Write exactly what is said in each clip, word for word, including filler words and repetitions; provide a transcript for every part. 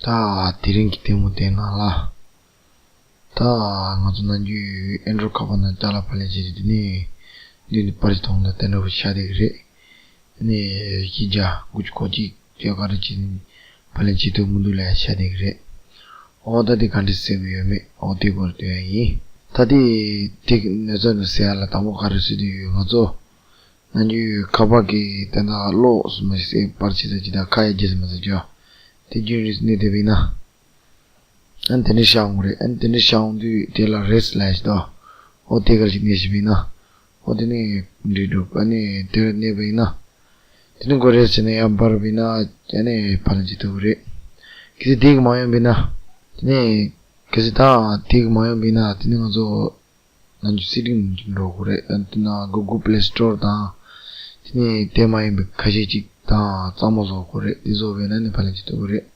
ད་དེ་རིང་གི་ལྟད་མོ་དེ་ནང་ལ། ད་ང་ཚོ་ནམ་རྒྱུན་ཨེན་ཌོ་རོཌ་ཁ་པར་ནང་ཅ་ལག་ཕབ་ལེན་བྱེད་དུས་དེ་ནས་མདུན་དུ་པར་ཅིག་མཐོང་ན་དེ་འདྲ་བོ་ཤར་བསྡད་ཀྱི་རེད། ཨ་ནི་བཞི་བརྒྱ་དགུ་བཅུ་གོ་གཅིག་བརྒྱ་ག་རེ་བྱས་ནས་ཕབ་ལེན་བྱེད་ཐུབ་མི་འདུག་ལབ་ཤར་བསྡད་ཀྱི་རེད། འོ་ད་དེ་ག་འདྲས་སེལ་གྱི་ཡོད་མེད་འོ་དེ་སྐོར་སྟོན་ཡ་ཡིན། ད་དེ་དེ་གནོད་འཚེ་ནས་སེལ་ཡ་ལ་དང་པོ་ག་རེ་སེལ་དུས་ཡོད། ང་ཚོ་ནམ་རྒྱུན་ཁ་པར་གྱི་དེ་འདྲ་གློག་སུ་མ་ཞིག་སེ་པར་ཆེ་ས་ཅིག་དང་ཁ་ཡ་རྒྱས་སུ་མ་ཟེར་རྒྱུ། དེ་རྒྱུན་རིང་གནས་བསྡད་པ་ཡིན་ན། ཨ་ནི་དེ་འདྲ་ཤར་འོང་རེད། ཨ་ནི་དེ་འདྲ་ཤར་འོང་དུས་དེ་ལ་རེས་ལབ་ཡ་ཞིག་འདུག་འོ་དེ་གར་ཅིག་གནས་ཤིག་པ་ཡིན་ན། འོ་དེ་ནས་འགྲིག་འགྲོ། ཨ་ནི་དེར་གནས་པ་ཡིན་ན། དེ་ནས་ཁོ་རེས་བྱས་ནས་ཡར་འབར་བ་ཡིན་ན་ཨ་ནི་ཕབ་ལེན་བྱེད་ཐུབ་ཀྱི་རེད། གལ་སྲིད་དེ་གི་མ་ཡོང་བ་ཡིན་ན། དེ་ནས་གལ་སྲིད་ད་དེ་གི་མ་ཡོང་བ་ཡིན་ན་དེ་ནས་ང་ཚོ་ནམ་རྒྱུན་སེ་ཊིང་འགྲོ་དགོས་རེད། ཨ་དེ་ན་གུ་གུལ་པ་ལེ་སི་ཊོར་དང་། དེ་ནས་དེ་མ་ཡིན་པའི་ཁ་ཤས་ཅིག་དང་གཙང་མ་བཟོ་དགོས་རེད། དེ་བཟོ་བས་ན་ནི་ཕབ་ལེན་བྱེད་ཐུབ་ཀྱི་རེད།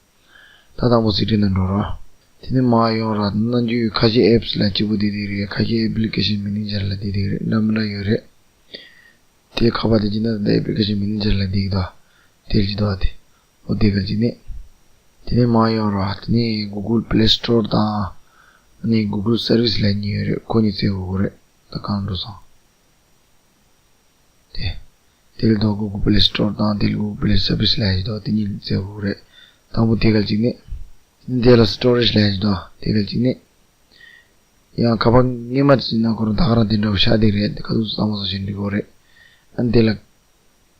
ད་དང་པོ་སེ་ཊིང་ནང་འགྲོ་རོགས། དེ་ནས་མར་ཡོང་རོགས། ནམ་རྒྱུན་ཁ་ཤས་ཨེབ་སི་ལབ་གཅིག་པོ་བསྡད་བསྡད་རེད། ཁ་ཤས་ཨེབ་ལི་ཀེ་ཤན་མེ་ནེ་ཇར་ལབ་བསྡད་བསྡད་རེད། འདྲ་མི་འདྲ་ཡོད་རེད། དེ་ཁ་པར་དེ་བྱས་ན་ད་ཨེབ་ལི་ཀེ་ཤན་མེ་ནེ་ཇར་ལབ་བསྡད་ཀྱི་འདུག་དེ་ལ་ཅིག་འདུག་དེ། འོ་དེ་གར་ཅིག་གནས། དེ་ནས་མར་ཡོང་རོགས། དེ་ནས་གུ་གུལ་པ་ལེ་སི་ཊོར་དང་། ཨ་ནི་གུ་གུལ་སར་བིས་ལབ་གཉིས་ཡོད་རེད། ཁོ་གཉིས་བཙལ་དགོས་རེད། ད་གང་འགྲོ་སོང་། དེ། དེ་ལ་དོ་གུ་གུལ་པ་ལེ་སི་ཊོར་དང་དེ་ལ་གུ་གུལ་པ་ལེ་སར་བིས་ལབ་ཡ་ཞིག་འདུག་དེ་གཉིས་བཙལ་དགོས་རེད། དང་པོ་དེ་གར་ཅིག་གནས། དེ་ལ་སི་ཊོ་རེཇ་ལབ་ཡ་ཞིག་འདུག་དེ་གར་ཅིག་གནས། ཡང་ཁ་པར་སྔོན་མ་དེ་ཚོ་ཡིན་ན་ཁོ་རང་ད་ག་རང་དེ་འདྲ་བོ་ཤར་བསྡད་རེད། དེ་ག་ཚོད་གཙང་མ་བཟོ་བྱས་འགྲིག་གི་རེད། ཨ་ནི་དེ་ལ་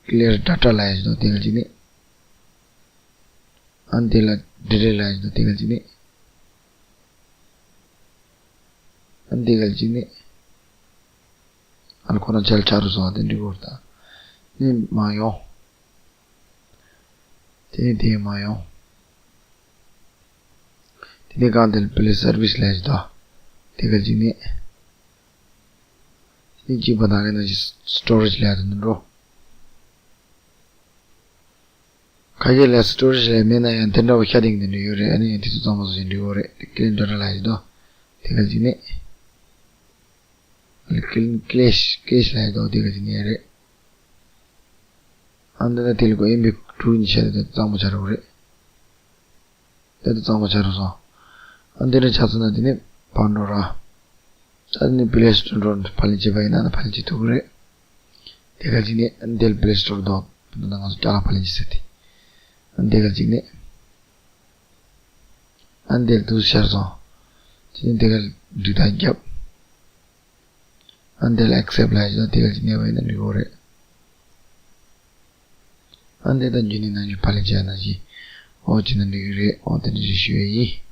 ཀི་ལི་ཡར་ཌ་ཊ་ལབ་ཡ་ཞིག་འདུག་དེ་གར་ཅིག་གནས། ཨ་ནི་དེ་ལ་ཌི་ལིཊ་ལབ་ཡ་ཞིག་འདུག་དེ་གར་ཅིག་གནས། ཨ་ནི་དེ་གར་ཅིག་གནས། ཨ་ནི་ཁོ་རང་ཆ་ལ་ཆ་རུ་སོང་བ་དེ་འགྲིག་གི་རེད། ད་ནི་མར་ཡོང་། དེ་ནས་དེ་མར་ཡོང་། དེ་ནས་གང་དེ་ལ་པ་ལེ་སི་སར་བིས་ལབ་ཡ་ཞིག་འདུག་དེ་གར་ཅིག་གནས། དེ་ནས་གཅིག་པ་དང་གི་ནང་བཞིན་སི་ཊོ་རེཇ་ལབ་ཡ་དེ་ནས་འགྲོ། ཁ་ཤས་ལ་སི་ཊོ་རེཇ་ལབ་ཡ་མེད་ན་ཡང་དེ་འདྲ་བ་ཤར་བསྡད་མཁན་དེ་འདྲ་ཡོད་རེད། ཨ་ནི་ཡང་དེ་ཚོ་གཙང་མ་བཟོ་བྱས་འགྲིག་གི་རེད། དེ་ཀི་ལི་ཡར་ཌ་ཊ་ལབ་ཡ་ཞིག་འདུག་དེ་གར་ཅིག་གནས། ཨ་ནི་ཀི་ལི་ཀེ་ཤི་ཀེ་ཤི་ལབ་ཡ་འདུག་དེ་གར་ཅིག་གནས་རེད། ཨ་ནི་ད་དེ་ལ་ཁོ་ཨེམ་པི་ཊུ་ནས་ཤར་དེ་གཙང་མ་ཆགས་འགྲོ་གི་རེད། དེ་ལྟར་གཙང་མ་ཆགས་འགྲོ་སོང་། ཨ་འདི་འདྲ་ཆགས་སོང་ན་དེ་ནས་ཕར་འགྲོ་ར། ཨ་ནི་པ་ལེ་སི་ཊོར་འགྲོ་ཕབ་ལེན་བྱེད་པ་ཡིན་ན་ཕབ་ལེན་བྱེད་ཐུབ་ཀྱི་རེད། དེ་གར་ཅིག་གནས། ཨ་ནི་དེ་ལ་པ་ལེ་སི་ཊོར་འདུག་ད་ང་ཚོ་ཅ་ལག་ཕབ་ལེན་བྱེད་ས་དེ། ཨ་ནི་དེ་གར་ཅིག་གནས། ཨ་ནི་དེ་ལ་འདུག་ཤར་སོང་། དེ་ནས་དེ་གར་འགྲིག་ཐག་བརྒྱབ། ཨ་འདི་ལ་ཨེག་སེབ་ལབ་ཡ་ཞིག་དང་དེ་ག་ཅིག་གནས་པ་ཡིན་ན་འགྲིག་གི་རེད། ཨ་འདི་ད་རྒྱུན་ནས་ནམ་རྒྱུན་ཕབ་ལེན་བྱས་ན་ཞིག་འོ་བྱས་ན་འགྲིག་གི་རེད། འོ་དེ་འདྲ་ཞིག་ཞུ་ཡ་ཡིན།